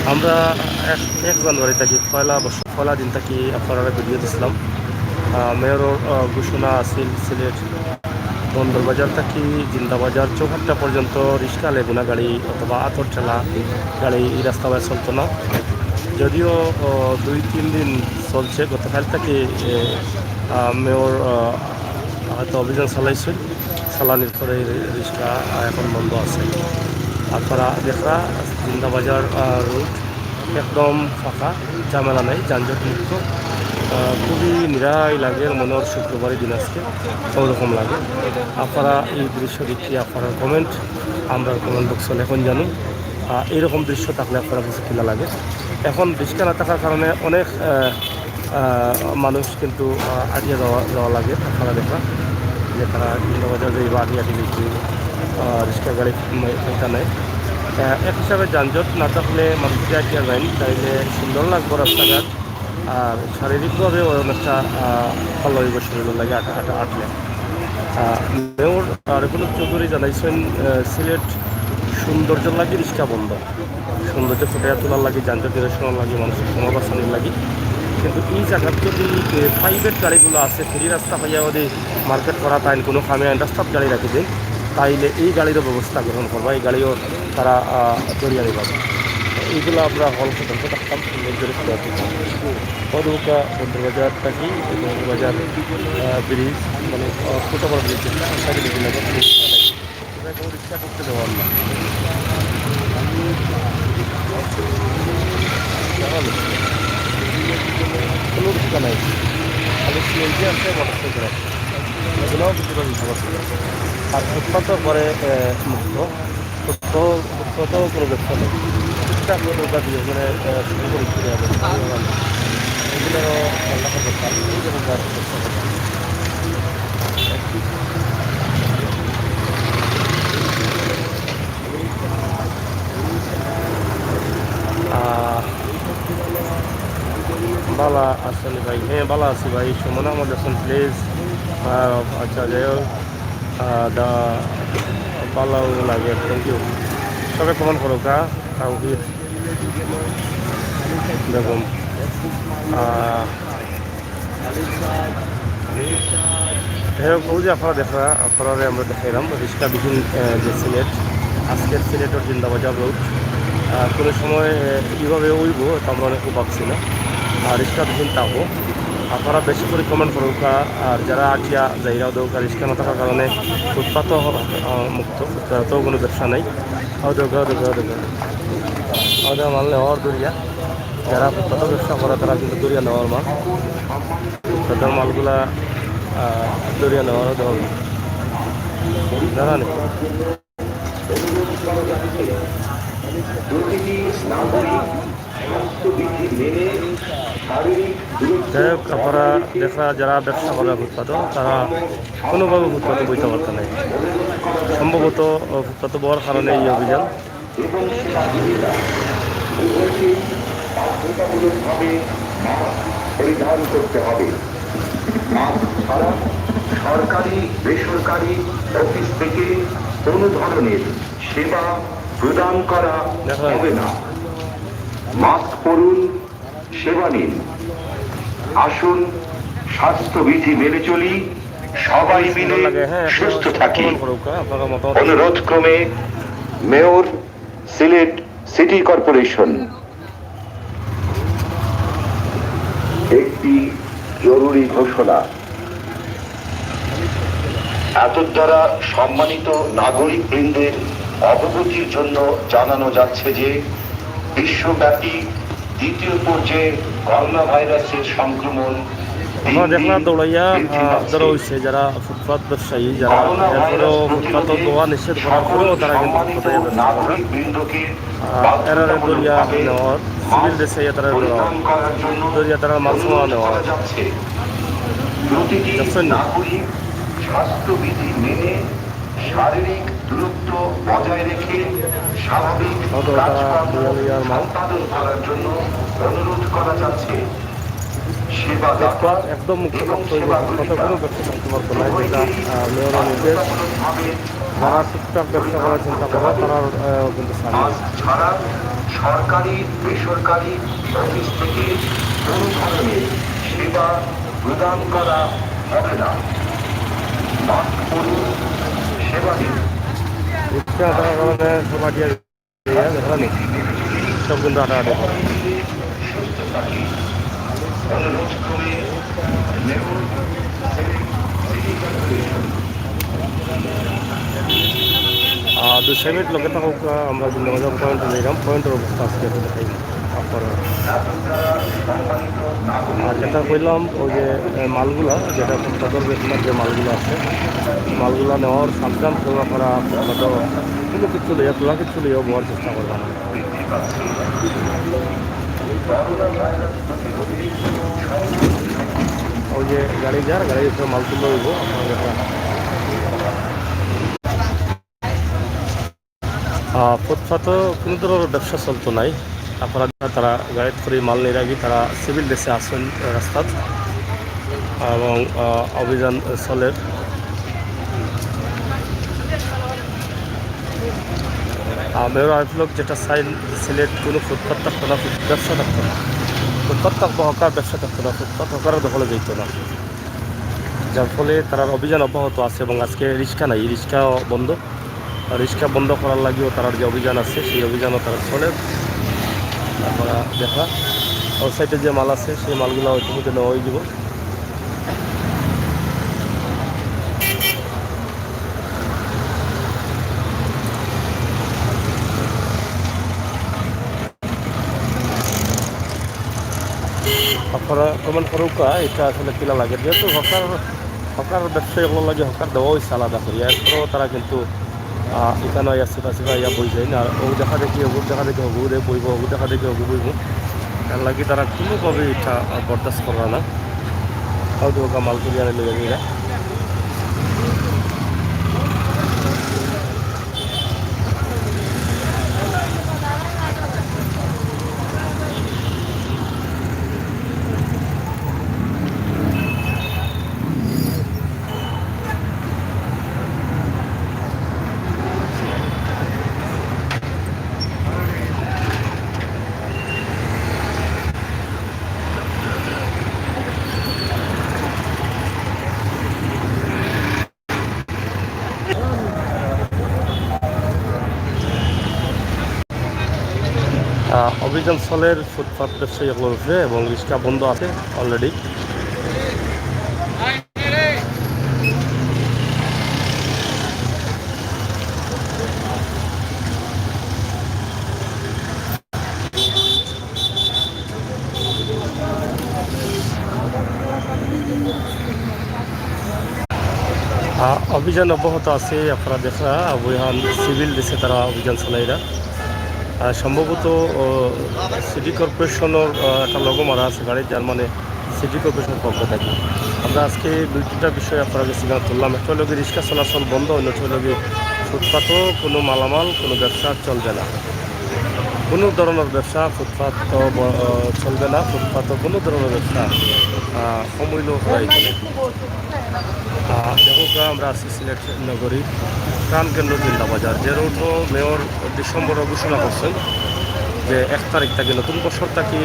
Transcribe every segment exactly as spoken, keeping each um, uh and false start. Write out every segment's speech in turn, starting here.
আমরা এক, এক জানুয়ারি থাকি, পয়লা বছর, পয়লা দিন থাকি আপনারারে ভিডিও দিছিলাম। আহ, মেয়রর, আহ, ঘোষণা আছিল সিলেট বন্দর বাজার থাকি জিন্দাবাজার চৌহাট্টা পর্যন্ত রিক্সা, লেগুনা গাড়ি অথবা আতর ঠেলা গাড়ি এই রাস্তায় চলতো না। যদিও, আহ, দুই তিন দিন চলছে, গতকাল থাকি, এ, আহ, মেয়র, আহ, হয়তো অভিযান চালাইছিল, চালানির পরে রি-, রিক্সা, আহ, এখন বন্ধ আছে। আপনারা দেখরা জিন্দাবাজার, আহ, রোড একদম ফাঁকা, ঝামেলা নাই, যানজট মুক্ত। আহ, খুবই নিরাই লাগে, মনে হয় শুক্রবারই দিন আজকে, ওরকম লাগে। আপনারা এই দৃশ্য দেখি আপনারা কমেন্ট, আমরা কমেন্ট বক্সে লেখন জানো। আহ, এইরকম দৃশ্য থাকলে আপনারা কিছু কিনা লাগে। এখন রিক্সা না থাকার কারণে অনেক, আহ, আহ, মানুষ কিন্তু, আহ, আটিয়া যাওয়া, যাওয়া লাগে। আপনারা দেখরা যে তারা জিন্দাবাজার যাইবা আটিয়া আটি বেশি, আহ, রিক্সা গাড়ি, উম, এটা নেই। আহ, এক হিসাবে যানজট না থাকলে মানুষ যদি আটিয়া যাইন, তাইলে সুন্দর লাগবো রাস্তাঘাট। আর শারীরিকভাবেও অনেকটা, আহ, ভালো হইব শরীরের লাগে আটা, আটা আটলে। আহ, মেয়র, আহ, রিপন চৌধুরী জানাইছেন, আহ, সিলেট সৌন্দর্য লাগে রিক্সা বন্ধ। সৌন্দর্য ফুটিয়ে তোলার লাগি, যানজট নিরসনর লাগি, মানুষের সময় বাঁচানোর লাগি। কিন্তু এই জায়গাত যদি, এ, প্রাইভেট গাড়িগুলো আছে, ফ্রি রাস্তা পাইয়া যদি মার্কেট করা তাই কোনো ফার্মে আন্ডারস্টাফ গাড়ি রাখি দেন, তাইলে এই গাড়িরও ব্যবস্থা গ্রহণ করবা, এই গাড়িও তারা, আহ, ধরিয়া নিবা। এইগুলো আমরা হল সদস্য থাকতাম, সুন্দর করে ফুটিয়ে তুলতাম। অদৌকা বন্দরবাজার থাকি, বন্দরবাজার, আহ, ব্রিজ, মানে, আহ, ফুটওভার ব্রিজ যেটা, ওটা কিন্তু রিক্সা করতে দেওয়ার না। জানো তো? কোনো রিক্সা নাই, খালি সিএনজি আছে, মোটরসাইকেল আছে। এগুলোও বেশিরভাগ রিক্সা আছে। আর ফুটপাথও করে, এ, মুক্ত। ফুটপাথ, ফুটপাথও কোনো ব্যবসা নেই। ঠিকঠাক করে দোকান দিয়ে ওখানে, এ, শুরু করে ফিরে যাবে। এগুলো আল্লাহ করতে পারে, এই যেমন ব্যবসা করতে পারে। আহ, বালা আছেন ভাই? হ্যাঁ, বালা আছি ভাই। সুমন আহমদ হাসান, প্লিজ। আহ, আচ্ছা, যাই হোক, আহ, দা, বালাও লাগে, থ্যাংক ইউ। সবে কমেন্ট করো কা, তাওহিদ বেগম। আহ, যাই হোক, ওই যে আপনারা দেখরা, আপনারারে আমরা দেখাইলাম রিক্সাবিহীন, আহ, যে সিলেট, আজকের সিলেটর জিন্দাবাজার রোড। আহ, কোনো সময়, আহ, কীভাবে অইবো, এটা আমরা অনেকে ভাবছি না। আর রিক্সাবিহীন থাকবো। আপনারা বেশি করে কমেন্ট করুকা, আর যারা আটিয়া যাইরা অদৌকা রিক্সা না থাকার কারণে ফুটপাতও, আহ, মুক্ত, ফুটপাতও কোনো ব্যবসা নাই। অদৌকা, অদৌকা, অদৌকা। অদৌকা মাল নেওয়ার দরিয়া। যারা ফুটপাতও ব্যবসা করে, তারা কিন্তু দরিয়া নেওয়ার মাল। তাদের মালগুলা, আহ, দরিয়া নেওয়ার ধরন। জানা নেই। যাই হোক, আপনারা দেখরা যারা ব্যবসা করে ফুটপাতও, তারা কোনোভাবে ফুটপাতে বইতে পারতো না। সম্ভবত, আহ, ফুটপাতে বওয়ার কারণে এই অভিযান। এবং স্বাধীনতা উভয়কেই বাধ্যতামূলকভাবে মাস্ক পরিধান করতে হবে। মাস্ক ছাড়া সরকারি, বেসরকারি অফিস থেকে কোনো ধরনের সেবা প্রদান করা দেখো। হবে না। মাস্ক পরুন, সেবা নিন। আসুন, স্বাস্থ্যবিধি মেনে চলি, সবাই মিলে লাগে, হ্যাঁ, সুস্থ থাকি। কমেন্ট করুক, হ্যাঁ, আপনারা মতামত। অনুরোধ ক্রমে মেয়র, সিলেট সিটি কর্পোরেশন। একটি জরুরি ঘোষণা। এতদ্বারা সম্মানিত নাগরিকবৃন্দের অবগতির জন্য জানানো যাচ্ছে যে বিশ্বব্যাপী দ্বিতীয় পর্যায়ে করোনা ভাইরাসের সংক্রমণ দিন আপনারা দেখলা দিন দৌড়াইয়া, বৃদ্ধি আহ, পাচ্ছে। ধরা হইছে যারা ফুটপাত ব্যবসায়ী, যারা করোনা এরপরেও ভাইরাস ফুটপাতও প্রতিরোধে দেওয়া নিষেধ করার সকল পরেও তারা কিন্তু সম্মানিত ফুটপাতে ব্যবসা করে। নাগরিকবৃন্দকে আহ, এরারে ধরিয়া বাধ্যতামূলকভাবে নেওয়া হয়, সিভিল মাস্ক ড্রেসে ইয়া তারা ধরা পরিধান হয়, করার জন্য ধরিয়া তারা মাল সামা অনুরোধ নেওয়া করা হয়। যাচ্ছে। প্রতিটি দেখছেন নি? নাগরিক স্বাস্থ্যবিধি মেনে শারীরিক দূরত্ব বজায় রেখে স্বাভাবিক হয়তো তারা কাজকর্ম ইয়ার মাল। সম্পাদন করার জন্য অনুরোধ করা যাচ্ছে। সেবা দাতা ফুটপাত একদম মুক্ত এবং থাকতে হইবে, সেবা ফুটপাতে গ্রহীতা কোনো ব্যবসা করতে পারতো না, যেটা, উভয়কেই আহ, মেয়রের নির্দেশ। বাধ্যতামূলকভাবে যারা মাস্ক টুকটাক ব্যবসা করার চিন্তা করে, তারা, আহ, কিন্তু ছাড়িয়ে মাস্ক ছাড়া সরকারি, বেসরকারি অফিস থেকে কোনো ধরনের সেবা প্রদান করা হবে না। মাস্ক পরুন, সেবা দিন। রিক্সা আটার কারণে সব আটিয়া গেছে, দেখা নেই। সব কিন্তু আটাআটি করে। আর দুই চার মিনিট লগে থাকুক, আমরা জিন্দাবাজার পয়েন্ট নিলাম, পয়েন্টের অবস্থা আজকে একটু দেখাই আপনারা। আর যেটা কইলাম, ওই যে, এ, মালগুলা, যেটা সদর বেতনার যে মালগুলা আছে, মালগুলা নেওয়ার সাবধান, কেউ আপনারা হয়তো কোনো কিছু লইয়া, তোলা কিছু লইয়া বওয়ার চেষ্টা করবা না। ওই যে গাড়ি যার, গাড়ি উপরে মাল তুললে হইব, আপনারা দেখবেন। আহ, ফুটপাতও কোনো ধরনের ব্যবসা চলতো নাই। আপনারা তারা গাড়িত করে মাল নিয়ে রাখি, তারা সিভিল ড্রেসে আসেন রাস্তাত এবং, আহ, অভিযান চলের। আহ, মেয়র আরিফুল হক যেটা চাইন, সিলেট কোনো ফুটপাত থাকতো না, ফুট-, ব্যবসা থাকতো না। ফুটপাত থাকবো, হকার ব্যবসা থাকতো না, ফুটপাত হকারের দখলে যাইতো না। যার ফলে তারার অভিযান অব্যাহত আছে এবং আজকে রিক্সা নাই, রিক্সা বন্ধ। আর রিক্সা বন্ধ করার লাগিও তারার যে অভিযান আছে, সেই অভিযানও তারা চলের। তারপরে দেখা, ওর সাইডে যে মাল আছে, সেই মালগুলা ইতিমধ্যে নেওয়া হয়ে যাব। আপনারা কমেন্ট করুকা, এটা আসলে কিলা লাগে, যেহেতু হকার, হকার ব্যবসায়ী ওগুলো লাগে হকার দেওয়া হয়েছে আলাদা করে, এরপরেও তারা কিন্তু, আহ, এখানে ইয়া সিপা সিপা ইয়া বই যায় না, আর ও দেখা দেখি, ওগুর দেখা দেখি, ওগুরে বইব, ওগুর দেখা দেখি, ওগু বইব। এর লাগি তারা কোনোভাবেই এটা, আহ, বরদাস্ত কররা না। হয়তো ওকে মাল তুলিয়া নিলে যাবে এরা। আহ, অভিযান চলের ফুটপাত ব্যবসায়ী অকলর উপরে এবং রিক্সা বন্ধ আছে already। আহ, অভিযান অব্যাহত আছে, আপনারা দেখরা, অভিযান সিভিল ড্রেসে তারা অভিযান চালাইরা। আহ, সম্ভবত, ও, সিটি কর্পোরেশনের, আহ, একটা লোগো মারা আছে গাড়িত, যার মানে সিটি কর্পোরেশনের পক্ষ থেকে। আমরা আজকে দুই তিনটা বিষয় আপনারা গেছি না তুললাম। একটা হলো গিয়ে রিক্সা চলাচল বন্ধ, অন্যটা হলো গিয়ে ফুটপাতও কোনো মালামাল, কোনো ব্যবসা চলবে না, কোনো ধরনের ব্যবসা ফুটপাত তো ব-, চলবে না, ফুটপাতও কোনো ধরনের ব্যবসা, আহ, কম হইলেও হয়। আহ, দেখো, আমরা আছি সিলেট নগরীর প্রাণকেন্দ্র জিন্দাবাজার, যে রোডও মেয়র ডিসেম্বরে ঘোষণা করছেন যে এক তারিখ থাকি, নতুন বছর থাকি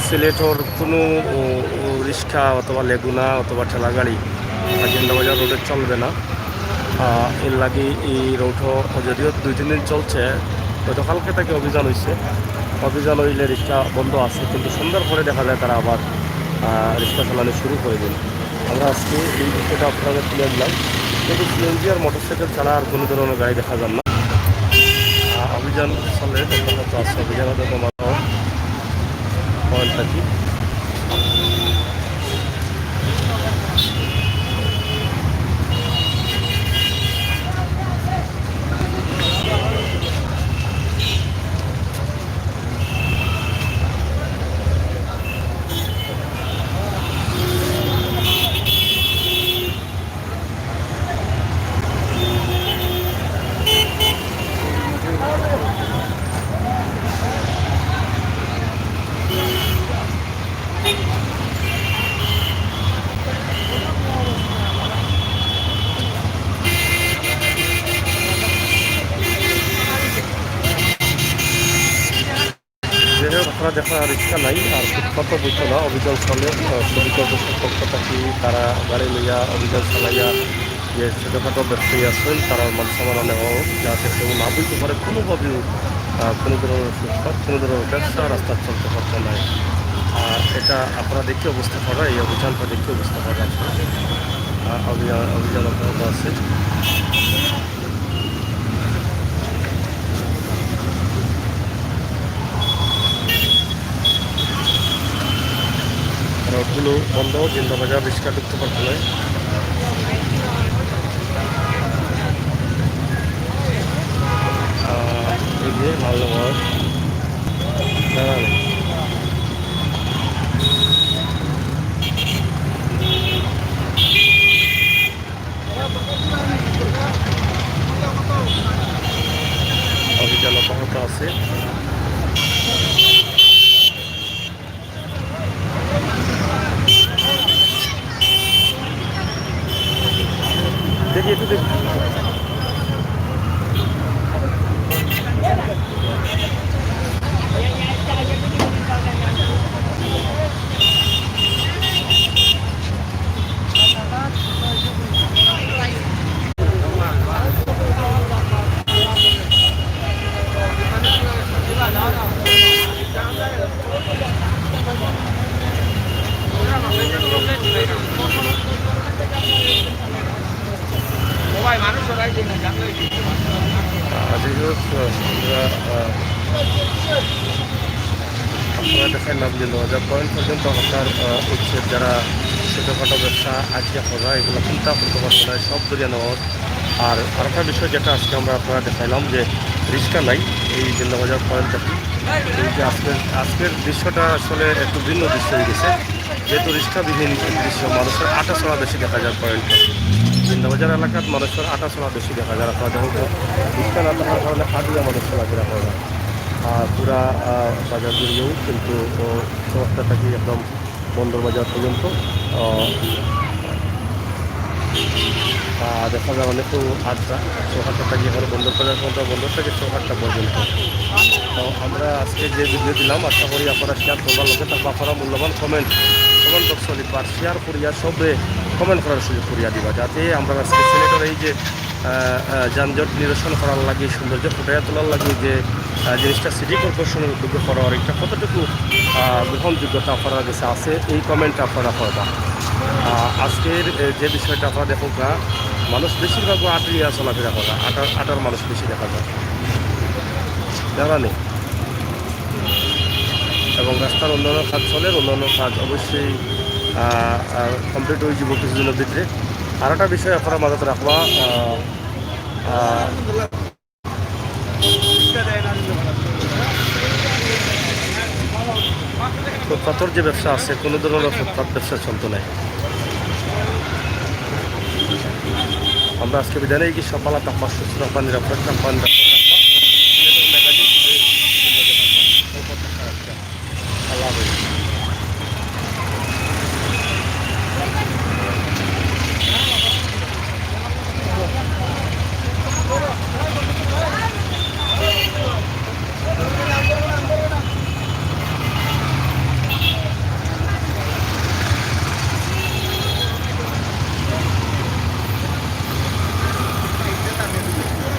সিলেটর কোনো, ও, ও, রিক্সা অথবা লেগুনা অথবা ঠেলাগাড়ি জিন্দাবাজার রোডে চলবে না। আহ, এর লাগি এই রোডও যদিও দুই তিন দিন চলছে, হয়তো কালকে থাকি অভিযান হইছে। অভিযান হইলে রিক্সা বন্ধ আছে, কিন্তু সন্ধ্যার পরে দেখা যায় তারা আবার, আহ, রিক্সা চালানো শুরু করে দেন। আমরা আজকে এই বিষয়টা আপনাদের তুলে দিলাম, কিন্তু সিএনজি আর মোটরসাইকেল ছাড়া আর কোনো ধরনের গাড়ি দেখা যার না। আহ, অভিযান চলে, তখন হয়তো আছে, অভিযান হয়তো কমানো হয় আর কি। যাই হোক, আপনারা দেখরা রিক্সা নাই, আর ফুটপাতও বইতো না, অভিযান চলে। আহ, সিটি কর্পোরেশন পক্ষ থাকি তারা গাড়ি লইয়া অভিযান চালাইয়া যে ছোটোখাটো ব্যবসায়ী আছইন, তারার মাল সামান আনা হোক, যাতে কেউ না বইতে পারে কোনোভাবেও, আহ, কোনো ধরনের ফুটপাত, কোনো ধরনের ব্যবসা রাস্তাত চলতে পারতো নায়। আর এটা আপনারা দেখিয়া বুঝতে পাররা, এই অভিযানটা দেখিয়া বুঝতে পাররা। আহ, অভিযান, অভিযান অব্যাহত আছে। রোডগুলো বন্ধ, জিন্দাবাজার রিক্সা ঢুকতে পারতো নায়। আহ, এই যে মালনগর, দাঁড়ান। অভিযান অব্যাহত আছে। দেখি একটু দেখি। আহ, যাই হোক, আহ, আমরা, আহ, আপনারা দেখাইলাম যে নয় হাজার পয়েন্ট পর্যন্ত হরতাল, আহ, উচ্ছেদ, যারা ছোটোখাটো ব্যবসা আজকে করা, এগুলো চিন্তা করতে পারছে না, সব ধরিয়া নেওয়া হোক। আর আরেকটা বিষয় যেটা আজকে আমরা আপনারা দেখাইলাম যে রিক্সা নাই এই জিন্দাবাজার পয়েন্ট থাকি। এই যে আজকের, আজকের দৃশ্যটা আসলে একটু ভিন্ন দৃশ্য হয়ে গেছে, যেহেতু রিক্সাবিহীন দৃশ্য, মানুষের আটা চলা বেশি দেখা যায় পয়েন্ট। জিন্দাবাজার এলাকাত মানুষের আটা চলা বেশি দেখা যায়, আপনারা দেখুন তো, রিক্সা না থাকার কারণে হাঁটিয়া মানুষ চলাফেরা করে না। আর পুরা, আহ, বাজার জুড়েও কিন্তু, ও, শহরটা থাকি একদম বন্দর বাজার পর্যন্ত, আহ, আহ, দেখা যায় অনেক আটটা, চৌহাট্টা থাকি এখন বন্দর বাজার পর্যন্ত, বন্দর থেকে চৌহাট্টা পর্যন্ত। তো আমরা আজকে যে ভিডিও দিলাম, আশা করি আপনারা শেয়ার করবার লগে থাকবা, আপনারা মূল্যবান কমেন্ট, কমেন্ট বক্স লিখবা, আর শেয়ার করিয়া সবে কমেন্ট করার সুযোগ করিয়া দিবা, যাতে আমরা আজকে সিলেটের এই যে আহ, আহ, যানজট নিরসন করার লাগি, সৌন্দর্য ফুটাইয়া তোলার লাগি যে, আহ, জিনিসটা সিটি কর্পোরেশনের উদ্যোগে করা অর, এটা কতটুকু, আহ, গ্রহণযোগ্যতা আপনারার কাছে আছে, এই কমেন্ট আপনারা করবা। আহ, আজকের, এ, যে বিষয়টা আপনারা দেখুন না, মানুষ বেশিরভাগ আটিয়া চলাফেরা করা, আটার, আটার মানুষ বেশি দেখা যায়, জানা নেই। এবং রাস্তার উন্নয়নের কাজ চলে, উন্নয়নের কাজ অবশ্যই, আহ, আহ, কমপ্লিট হয়ে যাব কিছুদিনের ভিতরে। আর একটা বিষয় আপনারা মাথাত রাখবা, আহ, আহ, ফুটপাতর যে ব্যবসা আছে, কোনো ধরনের ফুটপাত ব্যবসা চলতো নাই। আমরা আজকে বিদায় নেই, কি সব ভালা থাকবা, সুস্থ থাকবা, নিরাপদ থাকবা, নিরাপদ